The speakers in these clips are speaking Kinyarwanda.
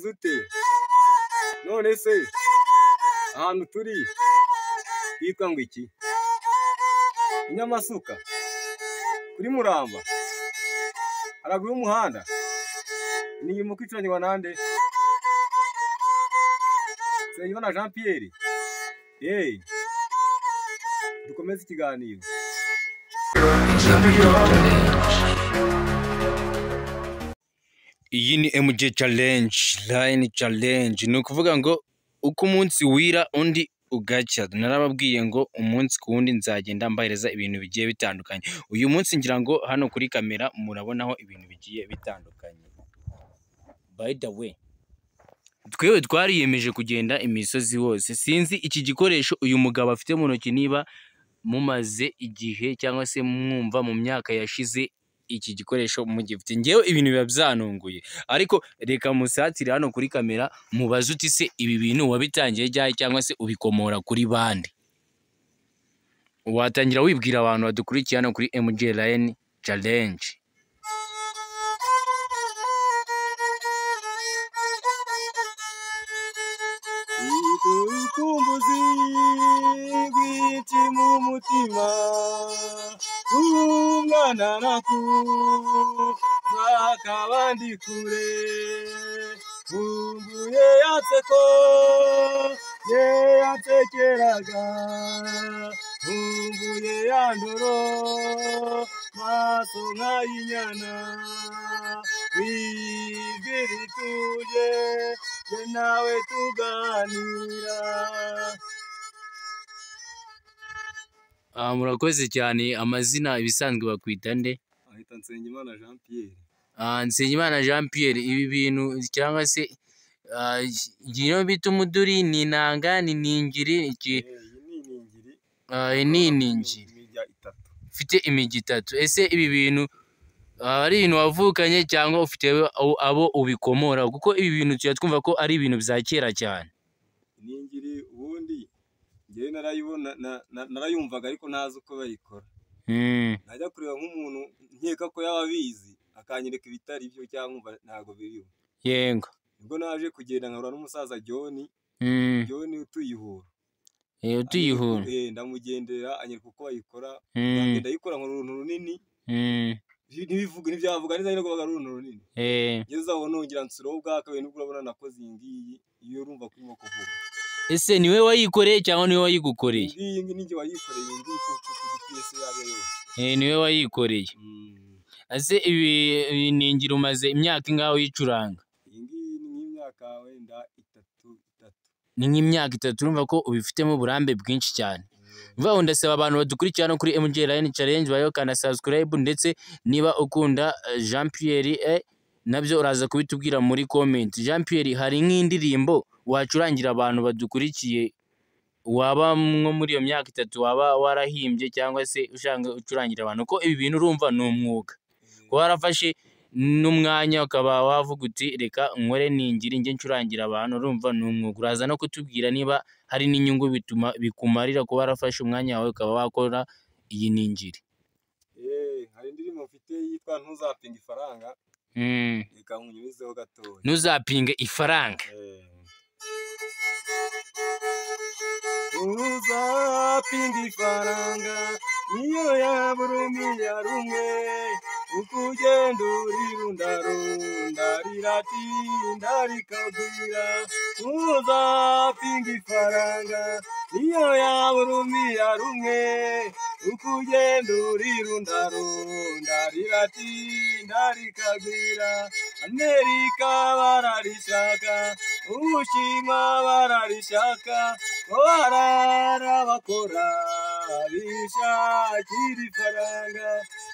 Umeze ute? None se ahantu turi hitwa ngo iki? Inyamasuka kuri Muramba haraguru y'umuhanda. Ni umuko icurangirwa nande? Nsengimana Jean Pierre. Hey, dukomeze ikiganiro. Iyi ni MJ Challenge, Line Challenge. Ni ukuvuga ngo uko umunsi wira undi ugacya. Narababwiye ngo umunsi ku wundi nzagenda mbahereza ibintu bigiye bitandukanye. Uyu munsi ngira ngo hano kuri kamera murabonaho ibintu bigiye bitandukanye. By the way, twewe twariyemeje kugenda imisozi hose. Sinzi iki gikoresho uyu mugabo afite mu ntoki niba mumaze igihe cyangwa se mwumva mu myaka yashize iki gikoresho mugifite. Ngewe ibintu biba byanunguye, ariko reka musatire hano kuri kamera mubaze uti se ibi bintu wabitangiye ryari cyangwa se ubikomora kuri bande? Watangira wibwira abantu badukurikiye hano kuri MJ Line Challenge. Urukumbuzi rwinshi mu mutima, umwana nakuza akaba ndi kure, nkumbuye ya nseko ye yansekeraga, nkumbuye ya ndoro maso nk'ay'inyana, wijwi rituje jye nawe tuganira. Murakoze cyane. Amazina ibisanzwe bakwita nde? Ahita Nsengimana Jean Pierre. Nsengimana Jean Pierre, ibi bintu cyangwa se iyo bita umuduri ni inanga ni iningiri iki? Iyi ni iningiri. Iyi ni iningiri Imirya itatu. Ufite imirya itatu. Ese ibi bintu ari ibintu wavukanye cyangwa ufite abo ubikomora? Kuko ibi bintu tujya twumva ko ari ibintu bya kera cyane. Iningiri ubundi njyewe narayibona narayumvaga ariko ntazi uko bayikora. Najya kureba nk'umuntu nkeka ko yaba abizi akanyereka ibitari byo cyangwa ntabwo biriho. Yego. Nibwo naje kugenda nkahura n'umusaza John. John utuye i Huro. Utuye i Huro. Ndamugendera anyereka uko bayikora. Ndayikora nkora uruntu runini. Ntibivuga ntibyavuga neza ariko baga uruntu runini. Ngeze aho nongera nsuraho ubwa kabiri nubwo urabona nakoze iyi ngiyi, iyo urumva ko irimo kuvuga. Ese niwe wayikoreye cyangwa niwe wayigukoreye? Iyi ngiyi ninjye wayikoreye, iyi ngiyi ku gipesi yayo yose. Niwe wayikoreye. Ese ibi ningira umaze imyaka ingahe uyicuranga? Iyi ngiyi ni nk'imyaka wenda itatu. Ni nk'imyaka itatu, urumva ko ubifitemo uburambe bwinshi cyane. Mvuga ngo ndasaba abantu badukurikira hano kuri MJ Line Challenge bayo kanda subscribe, ndetse niba ukunda Jean Pierre nabyo uraza kubitubwira muri comment. Jean Pierre, hari nk'indirimbo wacurangira abantu badukurikiye waba nko muri iyo myaka itatu waba warahimbye cyangwa se ushanga ucurangira abantu? Ko ibi bintu urumva ni umwuga, kuba warafashe n'umwanya ukaba wavuga uti reka nkore ningiri njye ncurangira abantu, urumva ni umwuga. Uraza no kutubwira niba hari n'inyungu bituma bikumarira kuba warafashe umwanya wawe ukaba wakora iyi ningiri. Hari indirimbo mfite yitwa Ntuzapinga Ifaranga. Reka nkunyurizeho gatoya. Ntuzapinge ifaranga. Ntuzapinga ifaranga niyo yaba urumiya rumwe, uko ugenda urirundarunda riratinda rikagwira. Ntuzapinga ifaranga niyo yaba urumiya rumwe, uko ugenda urirundarunda riratinda rikagwira. Amerika bararishaka, Ubushinwa bararishaka, barara bakora bishakira ifaranga.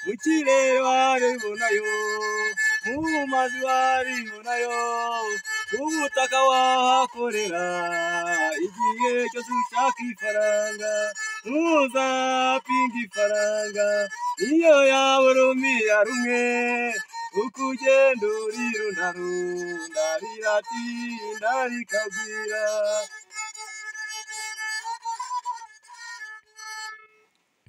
Mu kirere waribonayo, mu mazi waribonayo, ku butaka wahakorera igihe cyose ushaka ifaranga. Ntuzapinga ifaranga niyo yaba urumiya rumwe, uko ugenda urirundarunda riratinda rikagwira.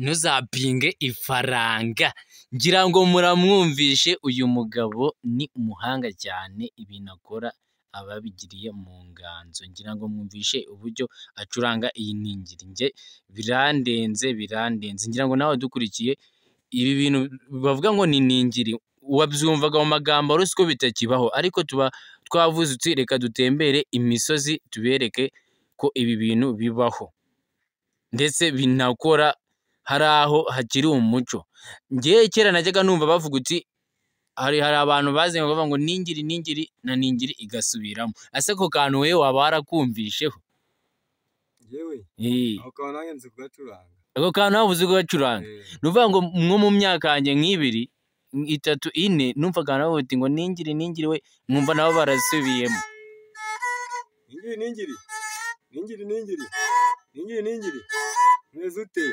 Ntuzapinge ifaranga. Ngira ngo muramwumvishe, uyu mugabo ni umuhanga cyane, ibintu akora ababigiriye mu nganzo. Ngira ngo mwumvishe uburyo acuranga iyi ningiri, njye birandenze birandenze. Ngira ngo nawe dukurikiye ibi bintu bavuga ngo ni ningiri, wabyumvaga mu magambo wari uzi ko bitakibaho, ariko tuba twavuze uti reka dutembere imisozi tubereke ko ibi bintu bibaho ndetse binakora, hari aho hakiri umuco. Njyewe kera najyaga numva bavuga uti hari abantu bazi bavuga ngo ningiri ningiri na ningiri igasubiramo. Ese ako kantu wewe waba warakumvisheho? Yewe ako kantu nanjye nzi kugacuranga. Ako kantu nawe uzi kugacuranga. Ni ukuvuga ngo nko mu myaka yanjye nk'ibiri, itatu, ine, numvaga nabo bati ngo ningiri ningiri we, nkumva nabo barasubiyemo. Ningiri ningiri ningiri ningiri ningiri ningiri umeze ute?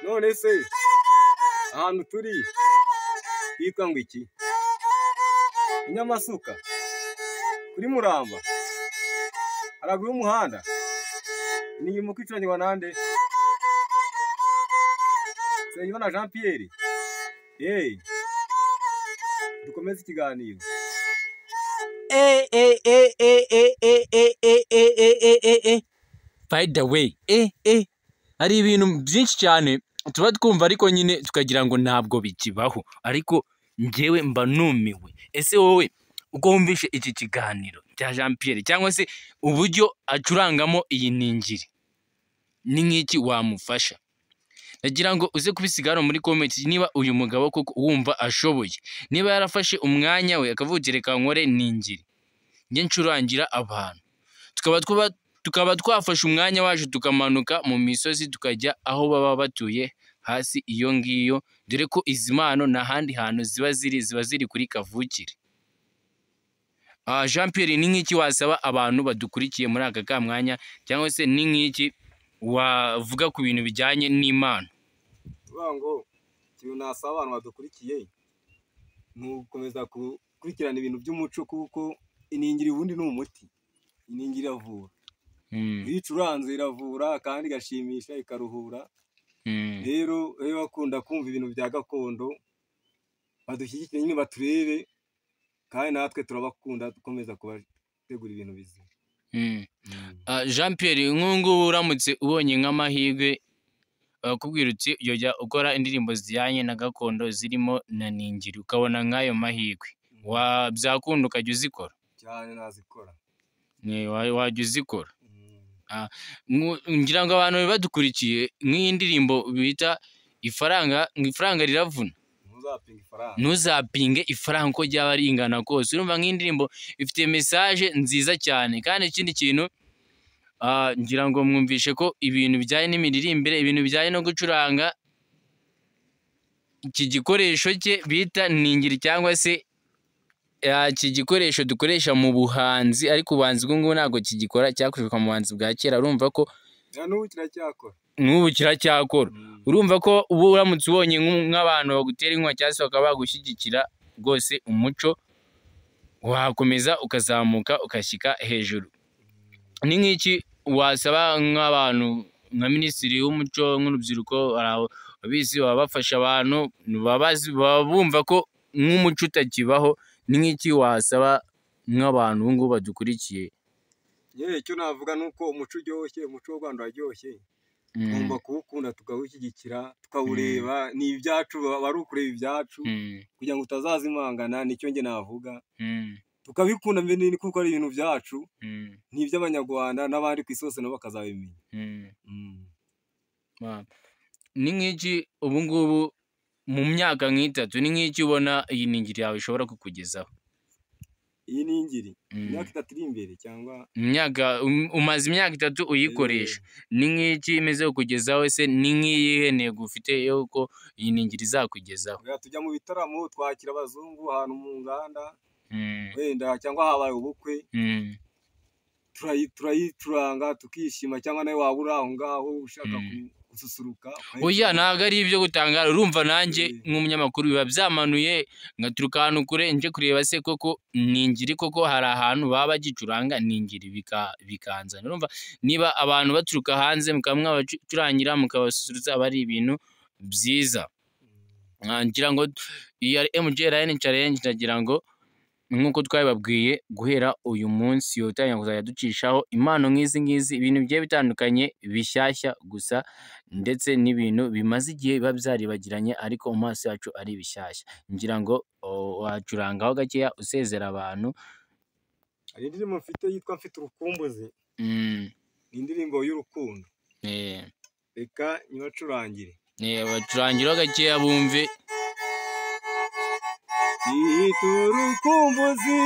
None se ahantu turi hitwa ngo iki? Inyamasuka kuri Muramba haraguru y'umuhanda. Ni mu kwicurangirwa nande? Nsengimana Jean Pierre. Dukomeze ikiganiro. By the way, hari ibintu byinshi cyane tuba twumva ariko nyine tukagira ngo ntabwo bikibaho, ariko njyewe mba numiwe. Ese wowe uko wumvishe iki kiganiro cya Jean Pierre cyangwa se uburyo acurangamo iyi ningiri, ni nk'iki wamufasha? Ndagira ngo uze kubisiga hano muri comment niba uyu mugabo koko wumva ashoboye, niba yarafashe umwanya we akavuga reka nkore ningiri njye ncurangira abantu, tukaba twafashe umwanya wacu tukamanuka mu misozi tukajya aho baba batuye hasi iyo ngiyo, dore ko izi mpano nta handi hantu ziba ziri, ziba ziri kuri kavukire. Jean Pierre, ni nk'iki wasaba abantu badukurikiye muri aka kamwanya, cyangwa se ni nk'iki wavuga ku bintu bijyanye n'impano? Uvuga ngo ikintu nasaba abantu badukurikiye ni ugukomeza gukurikirana ibintu by'umuco, kuko iningiri ubundi ni umuti. Iningiri iravura, iyo icuranze iravura kandi igashimisha ikaruhura. Rero iyo bakunda kumva ibintu bya gakondo badushyigikire nyine, baturebe, kandi natwe turabakunda, dukomeza kubategura ibintu bizima. Jean Pierre, nk'ubu uramutse ubonye nk'amahirwe bakubwira uti jya ukora indirimbo zijyanye na gakondo zirimo na ningiri, ukabona nk'ayo mahirwe, byakunda ukajya uzikora? Cyane nazikora. Wajya uzikora. Ngira ngo abantu badukurikiye nk'iyi ndirimbo bita ifaranga, ngo ifaranga riravuna, ntuzapinge ifaranga uko ryaba ringana kose. Urumva nk'iyi ndirimbo ifite message nziza cyane. Kandi ikindi kintu ngira ngo mwumvishe ko ibintu bijyanye n'imiririmbire, ibintu bijyanye no gucuranga iki gikoresho cye bita ningiri, cyangwa se iki gikoresho dukoresha mu buhanzi, ariko ubuhanzi bw'ubu ntabwo kigikora, cyakoreshwa mu buhanzi bwa kera. Urumva ko n'ubu kiracyakora. Urumva ko ubu uramutse ubonye nk'abantu bagutera inkunga cyangwa se bakaba bagushyigikira rwose, umuco wakomeza ukazamuka ugashyika hejuru. Ni nk'iki wasaba nk'abantu nka Minisitiri w'Umuco nk'urubyiruko, ababizi baba bafasha abantu, baba bumva ko nk'umuco utakibaho, ni nk'iki wasaba nk'abantu ubu ngubu badukurikiye? Icyo navuga ni uko umuco uryoshye, umuco w'u Rwanda uraryoshye, tugomba kuwukunda tukawushyigikira, tukawureba, ni ibyacu, aba ari ukureba ibyacu kugira ngo utazazimangana, nicyo njye navuga. Tukabikunda mbere kuko ari ibintu byacu, ni iby'Abanyarwanda n'abandi ku isi hose nabo bakazabimenya. Ni nk'iki ubu ngubu mu myaka nk'itatu, ni nk'iki ubona iyi ningiri yawe ishobora kukugezaho? Iyi ningiri imyaka itatu iri imbere, cyangwa imyaka umaze imyaka itatu uyikoresha, ni nk'iki imeze kukugezaho? Ese ni nk'iyihe ntego ufite yuko iyi ningiri izakugezaho? Tujya mu bitaramo, twakira abazungu ahantu mu nganda wenda, cyangwa habaye ubukwe, turayicuranga tukishima, cyangwa nawe waba uri aho ngaho ushaka gususuruka. Oya, ntabwo ari ibyo gutangara. Urumva nanjye nk'umunyamakuru biba byamanuye ngaturuka ahantu kure nje kureba se koko ningiri, koko hari ahantu baba bagicuranga ningiri bikanzana. Urumva niba abantu baturuka hanze mukaba mwabacurangira mukabasusurutsa, aba ari ibintu byiza. Ngira ngo iyi ari MJ Line Challenge, ndagira ngo Nk'uko twabibabwiye guhera uyu munsi yotangira kuzajya ducishaho impano nk'izi ngizi, ibintu bigiye bitandukanye bishyashya gusa, ndetse n'ibintu bimaze igihe biba byaribagiranye ariko mu maso yacu ari bishyashya. Ngira ngo wacurangaho gakeya usezera abantu. Hari indirimbo mfite yitwa Mfite Urukumbuzi, ni indirimbo y'urukundo, reka nyibacurangire. Bacurangiraho gakeya bumve. Mfite urukumbuzi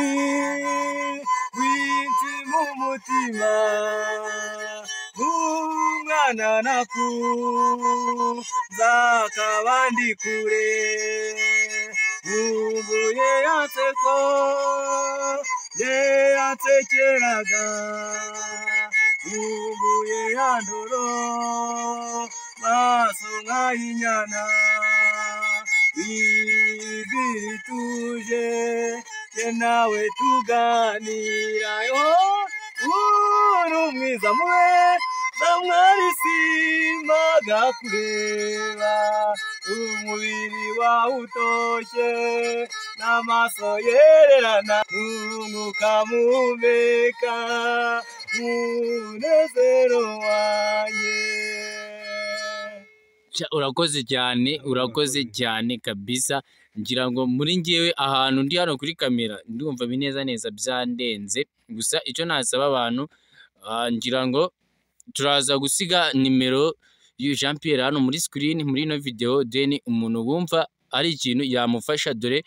rwinshi mu mutima, nk'umwana nakunze akaba ndi kure, nkumbuye ya nseko ye yansekeraga, nkumbuye ya ndoro maso nk'ay'inyana, ijwi rituje jye nawe tuganira, uri mwiza mube mwari simaga kureba, umubiri wawe utoshye n'amaso yererana, n'umwuka muhumeka munezero wanjye. Urakoze cyane, urakoze cyane kabisa. Ngira ngo muri ngewe ahantu ndi hano kuri kamera ndumva bineza neza byandenze. Gusa icyo nasaba abantu, ngira ngo turaza gusiga nimero y'uyu Jean Pierre hano muri screen muri ino video, then umuntu wumva ari ikintu yamufasha, dore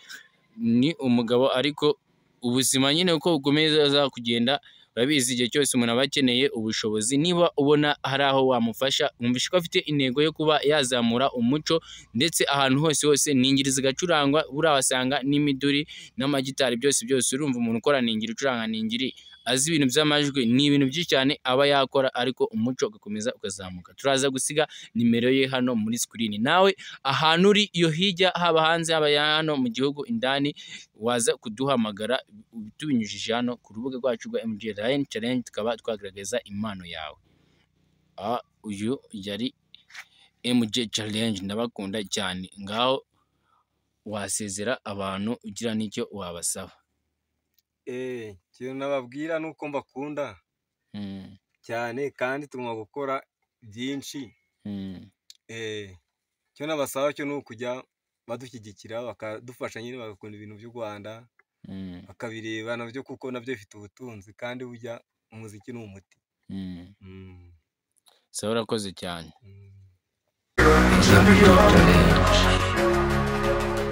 ni umugabo ariko ubuzima nyine uko bukomeza kugenda urabizi, igihe cyose umuntu aba akeneye ubushobozi. Niba ubona hari aho wamufasha, wumvishe ko afite intego yo kuba yazamura umuco, ndetse ahantu hose hose ningiri zigacurangwa, buriya wasanga n'imiduri n'amagitari byose byose. Urumva umuntu ukora ningiri, ucuranga ningiri, azi ibintu by'amajwi, ni ibintu byinshi cyane aba yakora, ariko umuco ugakomeza ukazamuka. Turaza gusiga nimero ye hano muri screen. Nawe ahantu uri iyo hirya, haba hanze haba hano mu gihugu indani, waza kuduhamagara tubinyujije hano ku rubuga rwacu rwa MJ Line Challenge, tukaba twagaragaza impano yawe. Uyu yari MJ Challenge, ndabakunda cyane. Ngaho wasezera abantu ugira n'icyo wabasaba. Ikintu nababwira ni uko mbakunda cyane, kandi tugomba gukora byinshi. Icyo nabasaba cyo ni ukujya badushyigikira, bakadufasha nyine, bagakunda ibintu by'u Rwanda, bakabireba nabyo, kuko nabyo bifite ubutunzi, kandi burya umuziki ni umuti. Sawa, urakoze cyane. MJ Challenge.